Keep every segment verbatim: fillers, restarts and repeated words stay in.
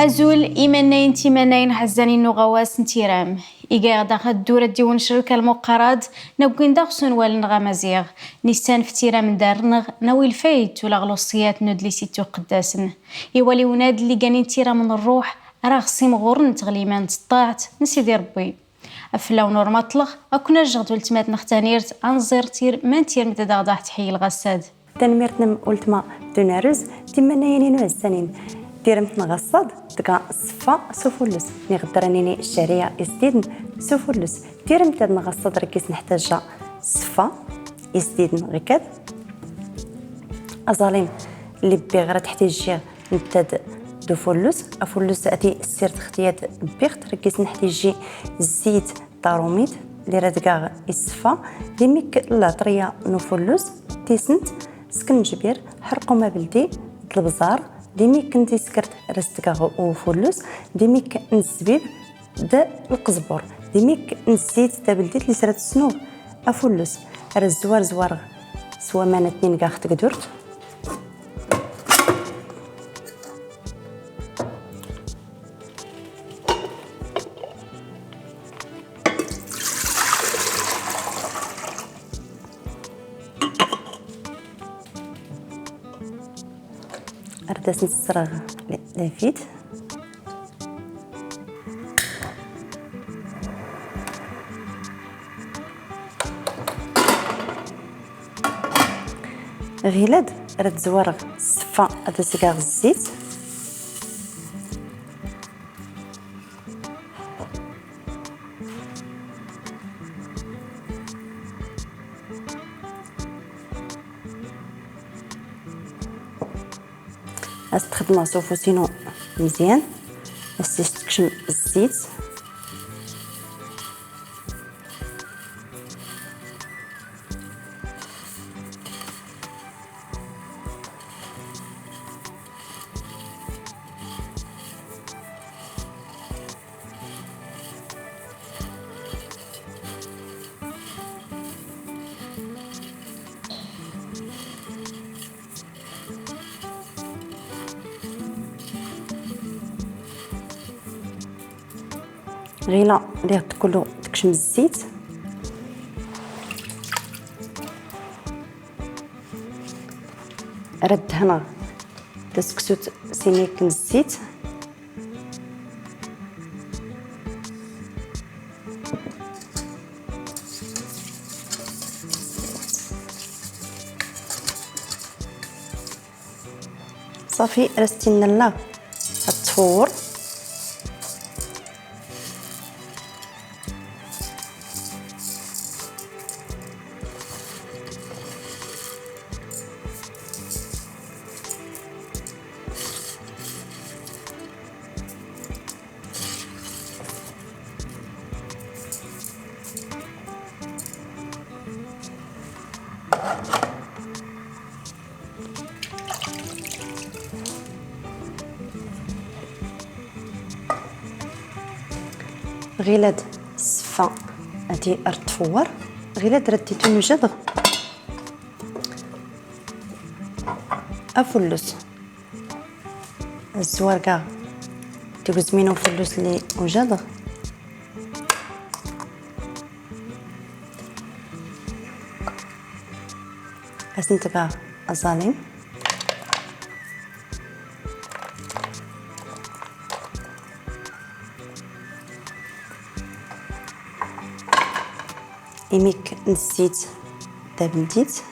Azul imannayen timanayen ḥezzanin n uɣawas n tiram. Iga-aɣ-d aɣ-ddura d-iwen crek almuqarad, newwin-d aɣ s unwal-nneɣ amaziɣ. Nissan f tiram n dar-nneɣ, nawi lfayt ula ɣ luṣiyat n udlis ittuqeddasen. Iwaliwen-ad lliganin tiram n rruḥ, ara ɣ-simɣuren n tɣelima n tṭaɛt n Sidi Rebbi. Af fell-awen ur maṭleɣ, ad ken-ajjeɣ d weltma-tneɣ Tanirt, ad nẓir tir-, man tirmt ad aɣ-d-aɣ-tḥeyyel ɣassad. Tanemmirt-nnem ultma Dunaruz, timanayin-inu hessanin. Tiremt n ɣassad, tga ṣṣfa s ufulles. Niɣ ddra nini ccariya isdiden s ufulles. Tiremt ad nɣassad rkis neḥtaja ṣṣfa isdiden ɣikad. Aẓalim li bbiɣ ra teḥtijjiɣ Netta d, d ufullus, afullus ati ssir textiyat bbiɣt, rkis neḥtijji zzit tarumit, li ra dgaɣ isfa, dimik latriya n ufullus, tisent, skenjbir, ḥerqum abeldi, d lebẓar, dimik n tiskert ra s-dgaɣ ufullus, dimik n zzbib, d lqezbur. Dimik n zzit tabeldit li sra tesnuɣ afullus. Ar zzwar zwareɣ s waman atnin gax tegdurt. Ar d asen-ssreɣ la vide. Ɣilad rad zwareɣ ṣṣfa ad as-geɣ zzit. Ad s-t-xedmeɣ s ufus-inu mezyan, ad s-tekcem zzit. Ɣila diɣ kullu tekcem zzit. Rad dehneɣ taseksut s imi akken zzit. Ṣafi, ara s-tt-in-nella ad tfewwer. Ɣilad ṣṣfa ati ar tfewwer. Ɣilad rad titun ujadeɣ afullus. Zzwarga tigezmin ufullus li ujadeɣ. Ad sen-tgeɣ aẓalim. Imik n zzit tabendit.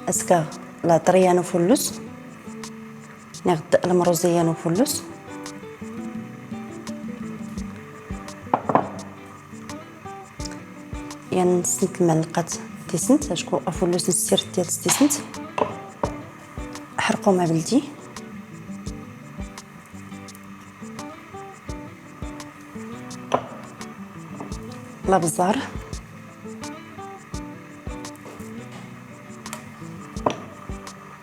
Askeɣ latriya n ufullus, neɣ d lemruẓiya n ufullus. Yan sent lmalqat tisent, acku afullus n ssirt yat tisent. Ḥerqum abeldi. Labẓar,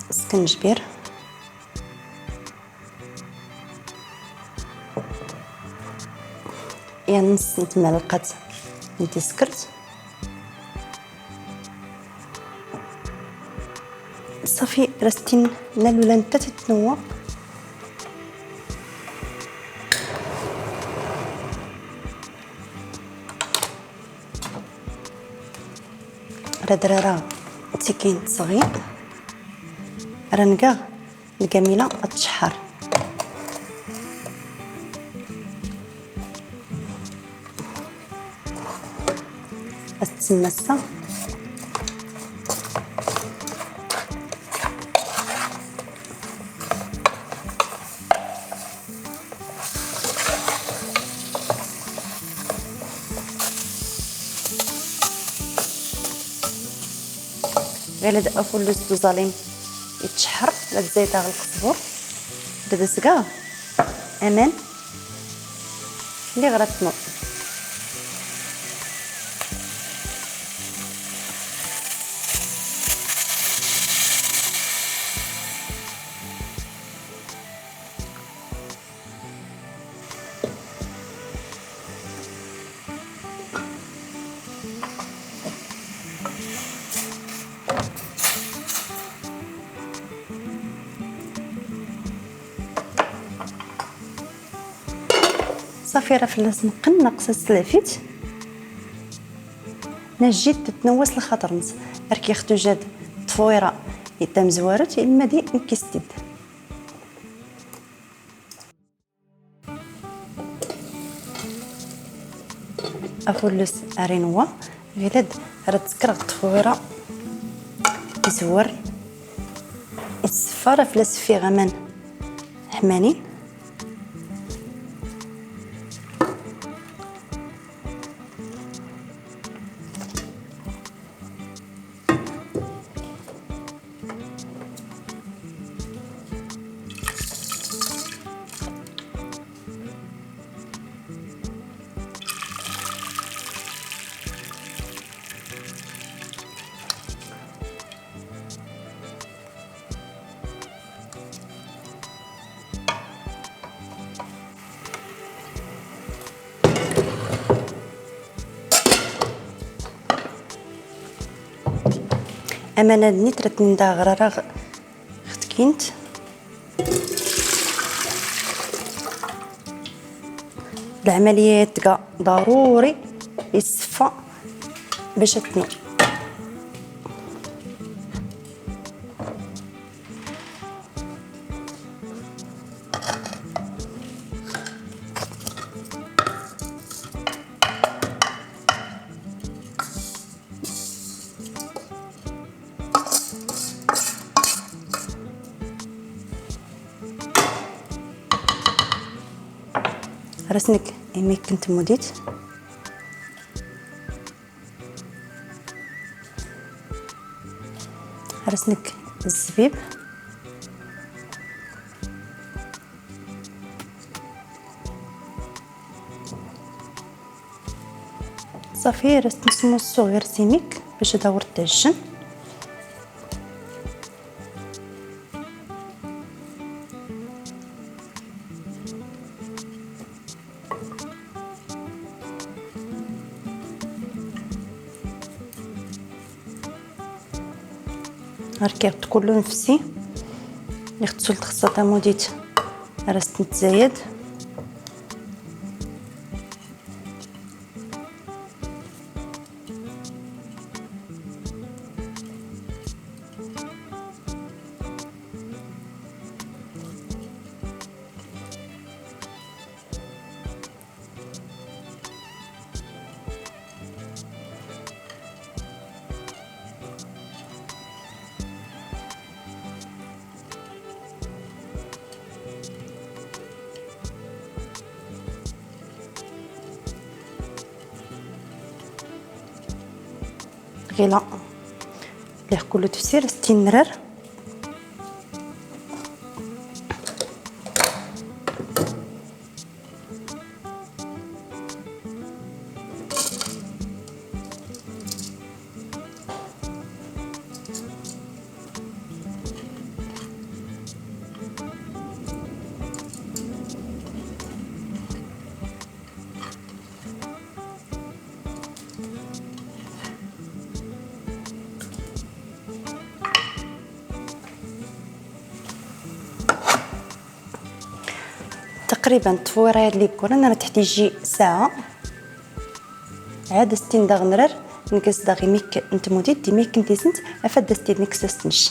skenjbir, yan sent tmalqat n tiskert. صافي، راه ستين لا لولا نتا تتنوى. راه درارة تيكين صغير، راه نكا الكاملة تشحر. تسمى السا. غير هاد افولوس دوزاليم يتشحر، لا تزيد غير القزبور. دابا سكا امان اللي غرات نوض. صافي، راه فلاس نقن ناقصه السلافيت. نجيت تتنوس لخاطر نس اركي اختو جاد تصويره يتم زوارت اما دي نكستيد. افولس ارينوا غيلد راه تسكر الطفويره يزور الصفاره فلاس فيه غمان حمانين. أمانة نيت راه تندى غرارة ختكينت. العملية تلقى ضروري يصفى باش تنو. رسنك إمي كنت مديت. رسنك الزبيب. صافي، رست نص الصغير سيميك باش داور الطاجن. هاركي كله نفسي. يختصو التخصة تاموديت رست نتزايد. غيلا ليه كله تفسير ستين رار. Qriban tfura ad liggurn, أنا تحتاجي ساعة. عاد ستين داغ نرر، نقص داغ يميك نتموديد، يميك نتيسنت، أفاد ستين نكسستنش.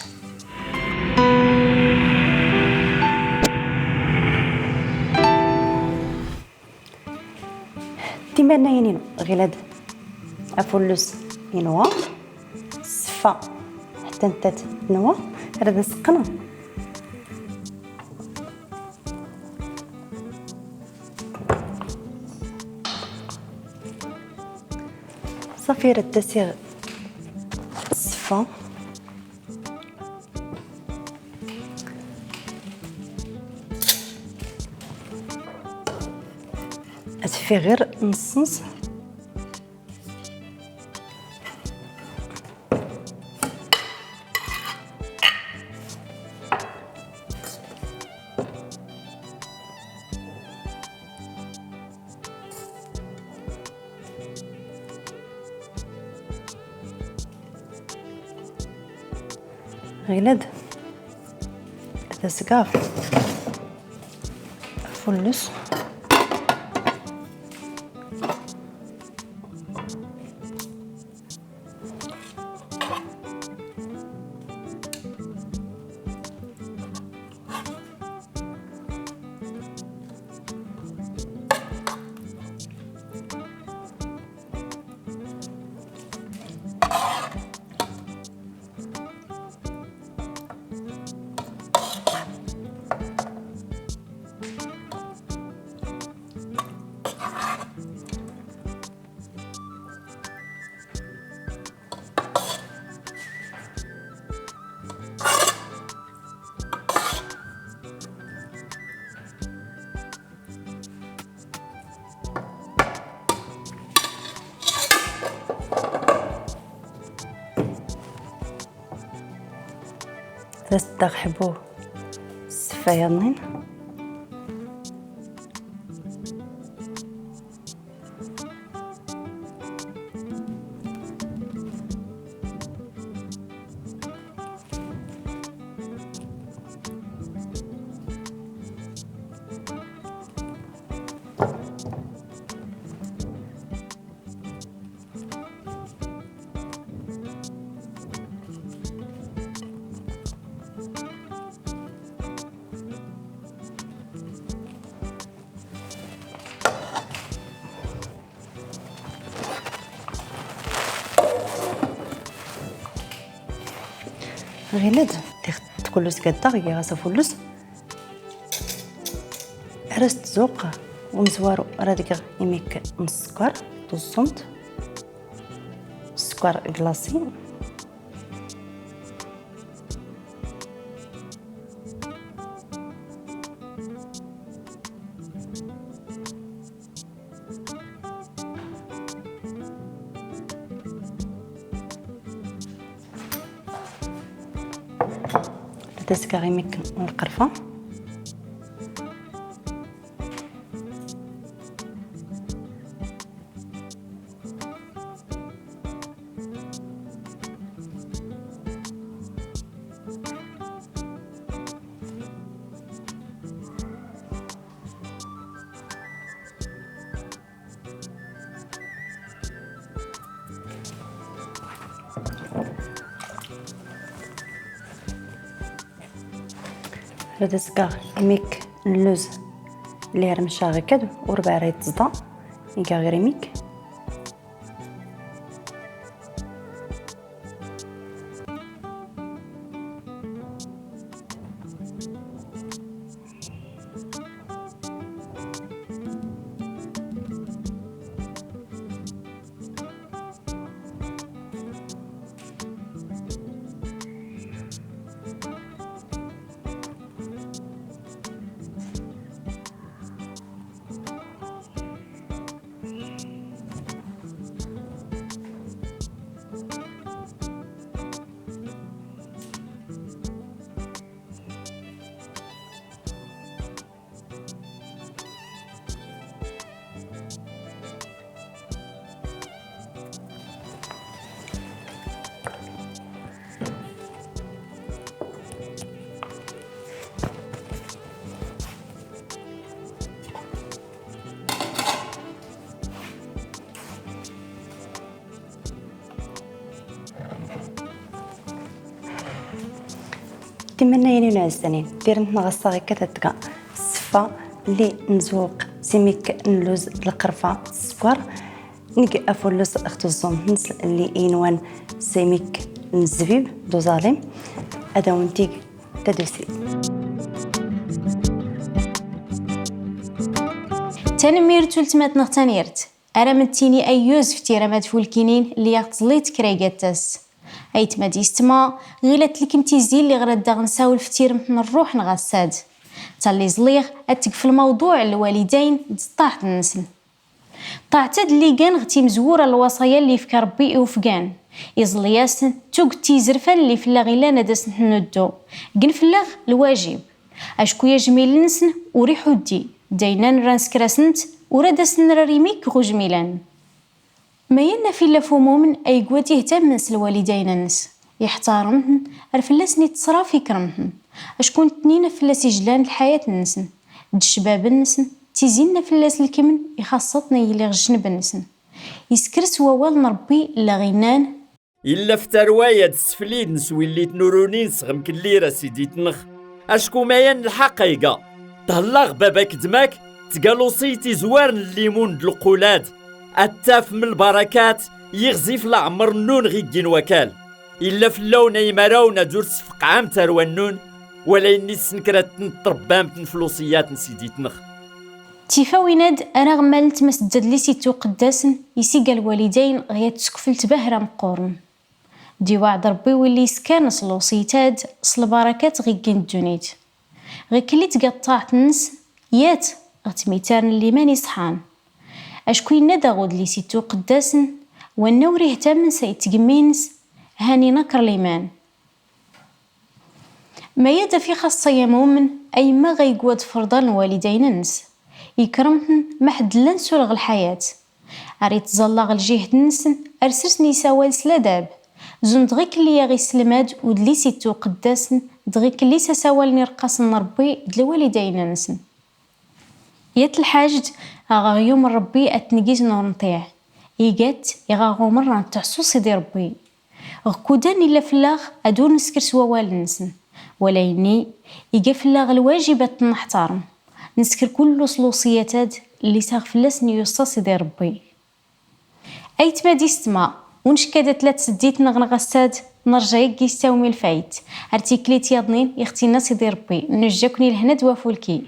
Timannayin-inu, ɣilad afulus inwa, ṣṣfa ḥtanta tenwa, rad asqna. Ṣafi, rad tasiɣ ṣṣfa. Ad teffiɣ ɣir nṣ-nṣ. Ɣilad, tasga, afulus. Tasdaɣ ḥbu s tfayaḍnin. Ɣilad, tix-, tkulus gaddaɣ, giɣ-as afulus. Ara s-tzuq umezwaru ara dgeɣ imik n sskeṛ, tuẓumt, sskeṛ glasi. Ad as-geɣ imik n lqerfa. Ad as-geɣ imik n lluz اللي رمشها هكا وربع راه يتزطى، يقع غير يميك. Timennayin n ɛezzanin, tirmt neɣ asaɣ akka tadga. Sfa li nzewq simik n luz d lqerfa s sskeṛ, neg afulus ɣef tuẓumt-nnes li inwan simik n zzbib d uẓalim, ad awen-tig tadusit. Tanemmirt ultmat neɣ tanirt. Ara m-d-tini ayyuz f tira ma d fulkinin li aɣ-tẓlit kra igattas. Aytma d yistma, ɣilat lkem tizi lliɣ raddaɣ nsawel f tirmt n rruḥ neɣ assad. Talli ẓliɣ ad tegf lmawḍuɛ n lwalidayn d ṭṭaɛt-nsen. Ṭṭaɛt-ad lligan ɣ timezwura n lwaṣaya li yefka Rebbi i ufgan. Iẓli-asen tuget tizerfan li fell-aɣ ilan ad asent-nuddu. Gen fell-aɣ lwajib. Acku ajmil-nsen ur iḥuddi, d ayen ara neskr-asent ur ad asen-nrari mik ɣ ujmilan. Ma yenna filla f umumen ay gwad ihtammen s lwalidayn-nnes, iḥtarem-ten, ar fell-asen ittṣraf ikrem-ten, acku nettnin af fell-as ijlan lḥayat-nsen, d ccbab-nsen, tizinna fell-as lkemn ixaṣṣaten ay yili ɣ jneb-nsen. Iskres wawal n Rebbi lla ɣ innan, Illa f tarwa-ya d sflid n swillit n urunin sɣem kellir a sidi-tneɣ. Acku ma yan lḥaq ayga. Thellaɣ baba-k d mak, tga luṣiyt izwar n llimun d lqulad. Ad tafem lbarakat, yiɣzif leɛmer nnun ɣ iggin wakal. Illa fell-awen ay imarawn ad ur tesfeqɛem tarwa-nnun, wala inni tesnekrat n trebbamt n fluṣiyat n sidi-tneɣ. Tifawin-ad ara ɣ malent ma s ddadlis ittuqeddasen, isiga lwalidayn ɣ yat tsekfelt bahra meqqoren. D iwaɛd Rebbi willi yeskaren s lewṣiyt-ad s lbarakat ɣ iggen ddunit. Ɣ ikelli tga ṭṭaɛt-nnes, yat ɣ tmitar n liman iṣḥan. Acku yenna-d aɣ udlis ittuqeddasen, wanna ur ihtammen s ay tgemmi-nnes, hani naker liman. Ma yad af ixaṣṣa yamumen, ay ma ɣ ay gwad ferḍal n walidayn-nnes. Ikrem-ten ma ḥedd llan sul ɣ lḥayat. Ar ittẓalla ɣ ljihd-nsen, ar sersen isawal s ladab. Zun dɣi kelli aɣ iselmad udlis ittuqeddasen, dɣi kelli s asawal n ireqqasen n Rebbi d lwalidayn-nsen. Yat lḥaǧ, aɣ aɣyum n Rebbi ad t-ngiz n ur nṭiɛ. Igat, iɣ aɣ umer ad nettɛessu Sidi Rebbi. Ɣ kudan illa fell-aɣ ad ur nesker s wawal-nsen, wala yenni, iga fell-aɣ lwajib ad ten-neḥtarem. Nesker kullu s lewṣiyat-ad, lli s aɣ fell-asen yuṣṣa Sidi Rebbi. Aytma d istma, ur ncekka da tella tseddit neɣ neɣ assad, nerja yagi s tawmi lfayt. Ar tiklit yaḍnin, ixtina Sidi Rebbi, nejja-ken i lehna d wafulki.